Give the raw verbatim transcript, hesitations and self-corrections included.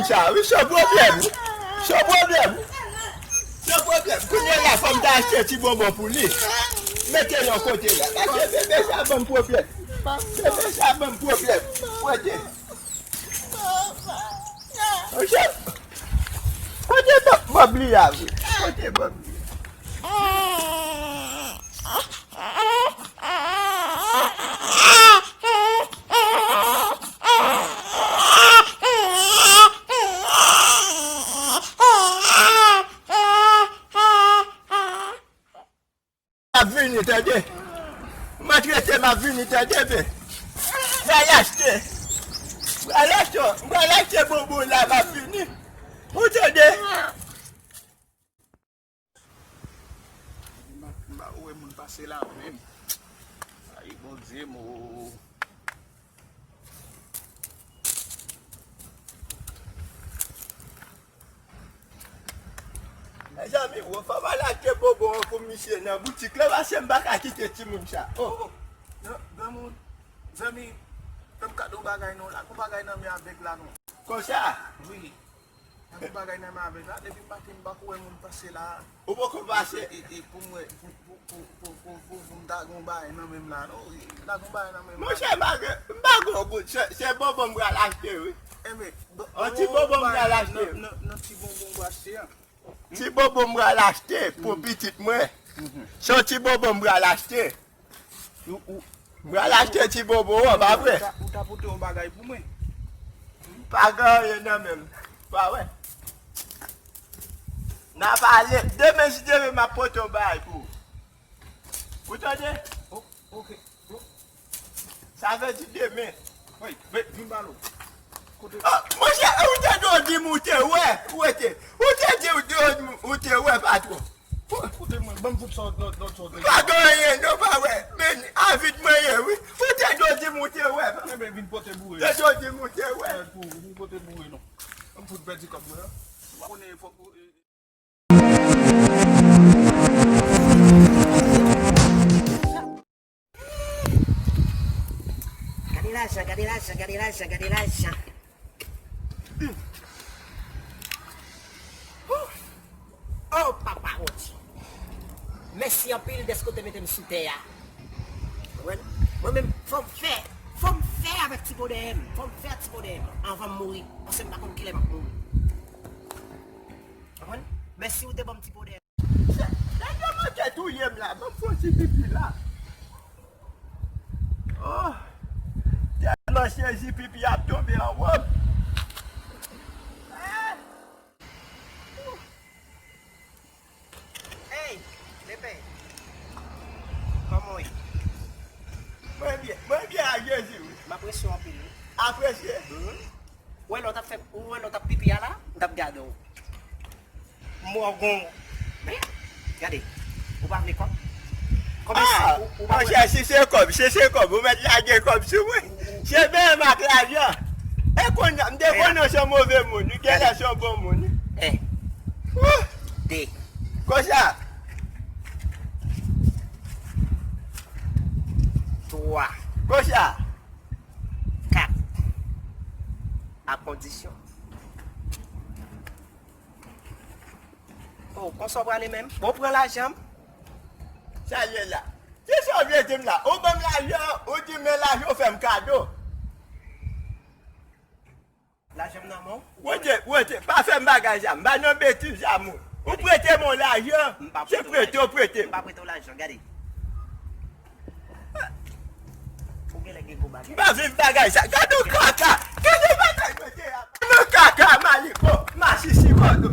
Sa wi, se pwoblèm. Se pwoblèm. Se pwoblèm. Kounye a la, fò m ta achte ti bonbon pou li. Mete yon kote la. Paske bebe sa ban m pwoblèm. Bebe sa ban m pwoblèm. Kote? Kote? Kote Bob, Bob li a, wi? Kote Bob li? M ap vini, tande. M ap rete, m ap vini, tande, men. M al achte. M al achte, m al achte bonbon la, m ap vini. Ou tande? M pa, m pa wè moun pase la menm. Ay, Bondye m o. Mezanmi, ou fò m al achte bonbon an pou misye nan boutik la, paske m pa ka kite timoun sa. Oh. Oh, oh. Gran, granmoun, zanmi, fè m kado bagay non, la gon bagay nan men avèg la non. Konsa? Wi. Nan gon bagay nan men avèg la, depi maten m pa ko wè moun pase la. Ou poko pase? E, e, e pou mwen, pou, pou, pou, pou, pou, pou, pou m ta gon bagay nan men m la, non, e, m ta gon bagay nan men m la. Monchè, m pa gen, m pa gen goud, se, se bonbon m pral achte, wi. Enben, bon, yon ti bon, bonbon m pral achte. Nan, nan, nan ti bonbon m pral achte a. Ti bonbon m pral achte pou pitit mwen. Se yon ti bonbon m pral achte. Ou, ou, m pral achte ti bonbon an, pa vre? Ou ta, ou ta pote yon bagay pou mwen. Pa gen anyen nan men m. Pa wè. N a pale. Demen, si Dye vle, m ap pote yon bagay pou ou. Ou tande? O-, oke. O-, Sa vle di demen. Wi, wi, vin ba nou. Kote? Ah, monchè, ou te dwe di m ou te wè, ou te, ou te di ou te, ou te wè, patwon. Kote mwen, ban m fout sa, lòt, lòt sa w te di. Pa gen anyen, non, pa wè. Men, avid mwen ye, wi. Ou te dwe di m ou te wè. Enben, vin pote boure. Te dwe di m ou te wè. Vin pote boure, non. Ban m fout pèdi kòb mwen, an. Ou konnen, fòk ou, e, Gade lajan, gade lajan, gade lajan, gade lajan. Hmm. Wouh. Oh, papa Bondye. Mèsi anpil dèske w te mete m sou tè a. Mwen, mwen menm, fò m fè, fò m fè avèk ti po dèyè m. Fò m fè ti po dèyè m anvan m mouri. Paske m pa konn kilè m ap mouri. Konprann? Mèsi ou te ban m ti po dèyè. Nèg yo manke touye m la, ban m fè yon ti pipi la. Oh, tèlman sezi pipi ap tonbe anwo m. Hey, Lepè. Kòman w ye? Mwen byen, mwen byen ak Jezi, wi. M apresye w anpil, wi. Apresye? Mhm. Ou wè lè w t ap fè, ou wè lè w t ap pipi a la, m t ap gade w. Mògòn. Men, gade, ou pa vle kòb? Kòb, ah, ou, ou pa vle? Monchè, si se kòb, si se kòb, ou mèt lage kòb sou mwen. Se byen m ak lajan. E kounye a, m te konnen w se yon move moun, ou genlè se yon bon moun. En. Wouh! De. Konsa. Twa. Konsa. Kat. A kondisyon. Oh, konsa w prale menm? Bon, pran lajan m. Sa l ye la? Kisa w vle di m la? Ou ban m lajan, ou di men lajan, ou fè m kado. Lajan m nan men w. Wote, wote, pa fè m bagay sa. M pa nan betiz sa, moun. Ou prete m yon lajan, se prete w prete m. M pa prete w lajan, gade. Ou genlè gen gwo bagay. M pa viv bagay sa. Gade yon kaka. Gade bagay mwen te a. Gade yon kaka, maliko, masisi, kodo.